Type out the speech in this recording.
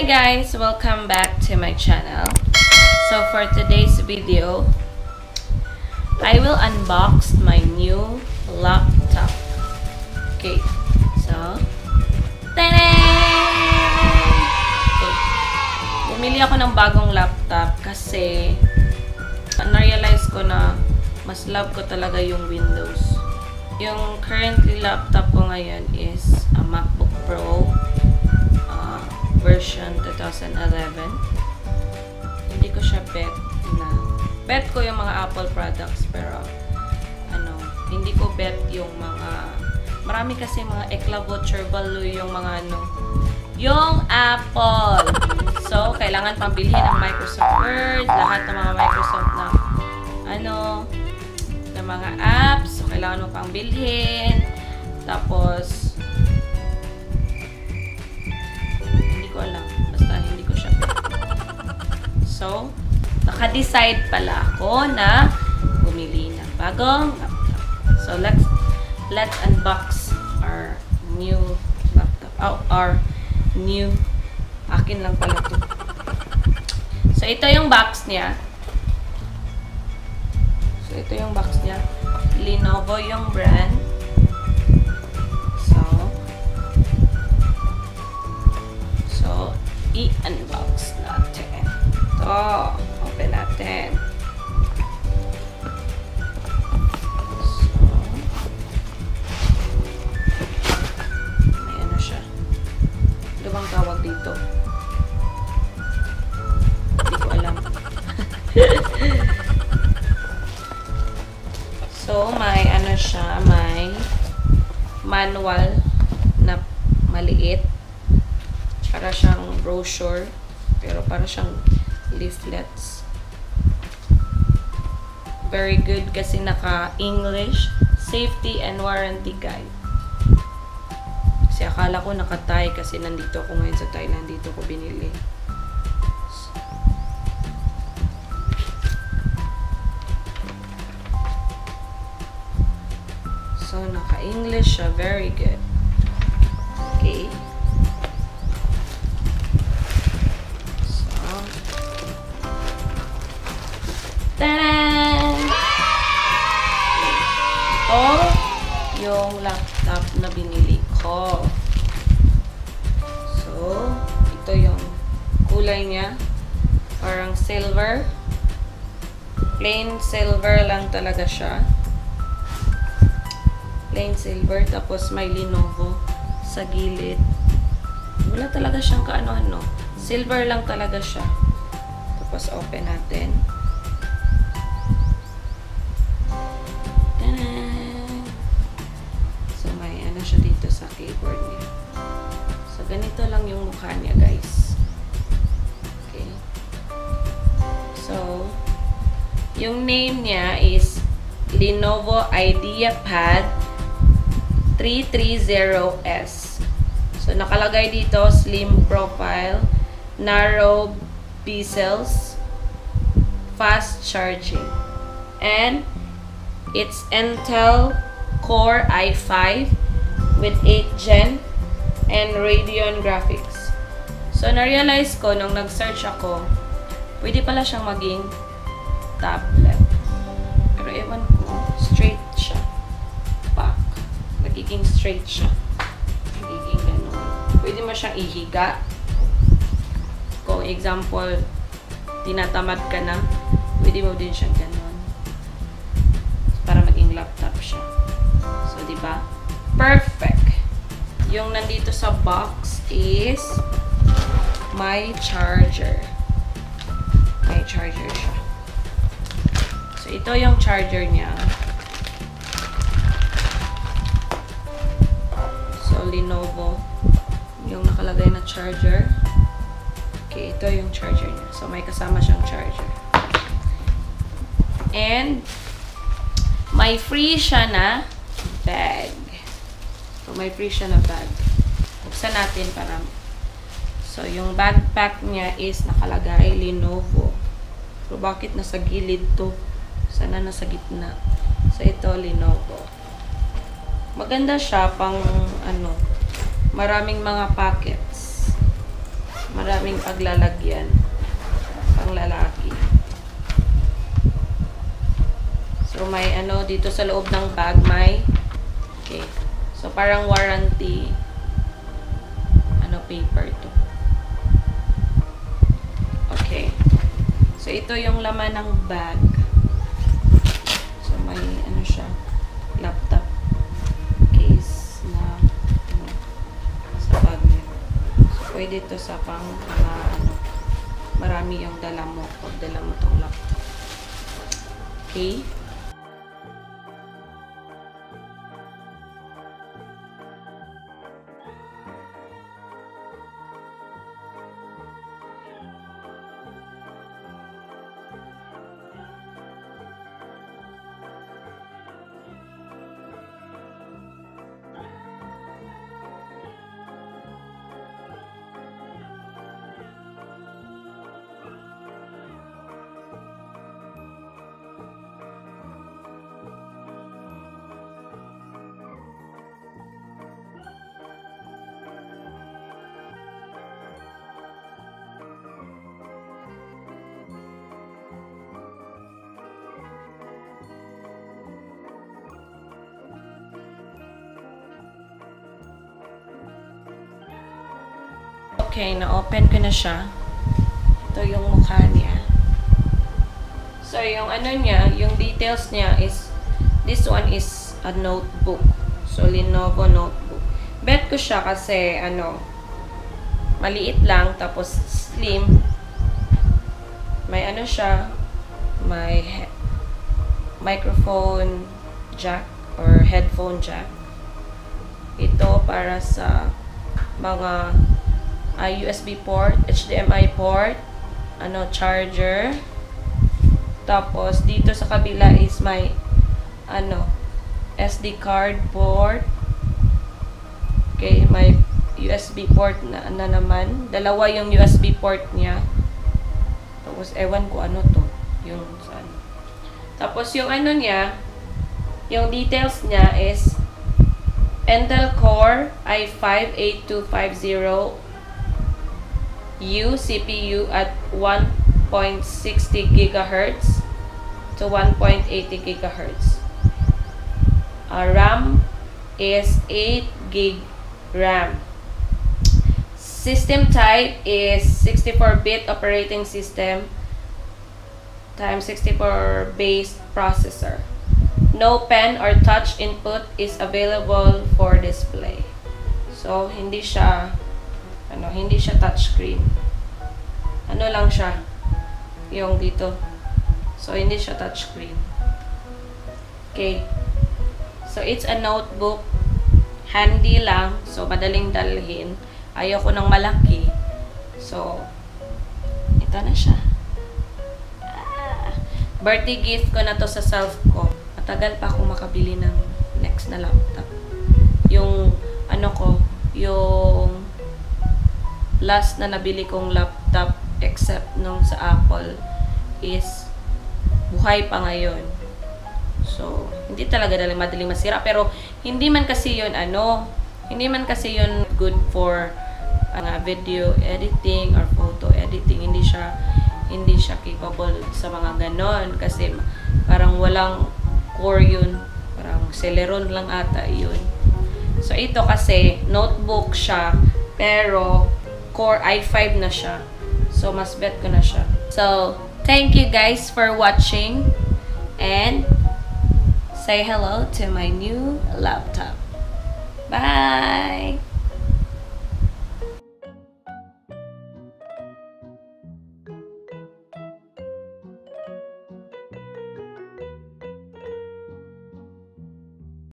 Hi guys! Welcome back to my channel. So for today's video, I will unbox my new laptop. Okay, so okay. Bumili ako ng bagong laptop kasi na-realize ko na mas love ko talaga yung Windows. Yung currently laptop ko ngayon is a MacBook Pro version 2011. Hindi ko siya bet ko yung mga Apple products, pero hindi ko bet yung mga marami kasi mga ekla-voucher value yung mga yung Apple. So, kailangan pang bilhin ang Microsoft Word, lahat ng mga Microsoft na mga apps. So, kailangan mo pang bilhin. Tapos, hindi ko alam. Basta, hindi ko siya bet. So, naka-decide pala ako na bumili ng bagong laptop. So, let's unbox our new laptop. Akin lang pala ito. So, ito yung box niya. Lenovo yung brand. So, i-unbox natin. Ito, open natin. So, may ano siya. Ano bang tawag dito? Hindi ko alam. So, may ano siya, may manual na maliit. Para siyang brochure, pero para siyang leaflets. Very good kasi naka-English, safety and warranty guide. Kasi akala ko naka-Thai kasi nandito ako ngayon sa Thailand, dito ko binili. So, naka-English siya. Very good. Okay. So, ta-da! Ito yung laptop na binili ko. So, ito yung kulay niya. Parang silver. Plain silver lang talaga siya. Plain silver, tapos may Lenovo sa gilid. Wala talaga siyang kaano-ano. Silver lang talaga siya. Tapos open natin. Tanan! So may ano siya dito sa keyboard niya. So ganito lang yung mukha niya, guys. Okay. So yung name niya is Lenovo IDEAPAD 330S. So, nakalagay dito, slim profile, narrow bezels, fast charging. And, it's Intel Core i5 with 8th Gen and Radeon graphics. So, na-realize ko, nung nag-search ako, pwede pala siyang maging tablet. Pero ewan ko, straight siya. Magiging straight siya. Magiging gano'n. Pwede mo siyang ihiga. Kung example, tinatamad ka na, pwede mo din siyang gano'n. Para maging laptop siya. So, diba? Perfect! Yung nandito sa box is my charger. May charger siya. So, ito yung charger niya. Lenovo yung nakalagay na charger. Okay, ito yung charger niya. So, may kasama siyang charger. And, may free siya na bag. So, may free siya na bag. Buksan natin para. So, yung backpack niya is nakalagay Lenovo. Pero bakit nasa gilid to? Sana nasa gitna. So, ito Lenovo. Maganda siya pang maraming mga packets. Maraming paglalagyan. Pang lalaki. So, may ano, dito sa loob ng bag, may, okay. So, parang warranty, ano, paper to. Okay. So, ito yung laman ng bag. So, may, ano siya, laptop case na, ano, sa bag niya. So, pwede ito sa pang, ano, marami yung dala mo pag dala mo tong laptop. Okay. Okay, na-open ko na siya. Ito yung mukha niya. So, yung ano niya, yung details niya is, this one is a notebook. So, Lenovo notebook. Bet ko siya kasi, ano, maliit lang, tapos slim. May ano siya, may microphone jack or headphone jack. Ito para sa mga USB port, HDMI port, ano, charger. Tapos dito sa kabila is may ano, SD card port. Okay, may USB port na naman. Dalawa yung USB port niya. Tapos ewan ko ano to, yung saan. Tapos yung ano niya, yung details niya is Intel Core i5-8250 CPU at 1.60 GHz to 1.80 GHz. RAM is 8 GB RAM. System type is 64-bit operating system times 64 base processor. No pen or touch input is available for display. So, hindi siya touchscreen. Ano lang siya, yung dito. So, hindi siya touchscreen. Okay. So, it's a notebook. Handy lang. So, madaling dalhin. Ayoko ng malaki. So, ito na siya. Birthday gift ko na to sa self ko. Matagal pa akong makabili ng next na laptop. Yung, ano ko, yung last na nabili kong laptop except nung sa Apple is buhay pa ngayon. So, hindi talaga madaling masira. Pero, hindi man kasi yun, good for video editing or photo editing. Hindi siya capable sa mga ganon. Kasi, parang walang core yun. Parang Celeron lang ata yun. So, ito kasi, notebook siya, pero, Core i5 na siya. So, mas bet ko na siya. So, thank you guys for watching. And, say hello to my new laptop. Bye!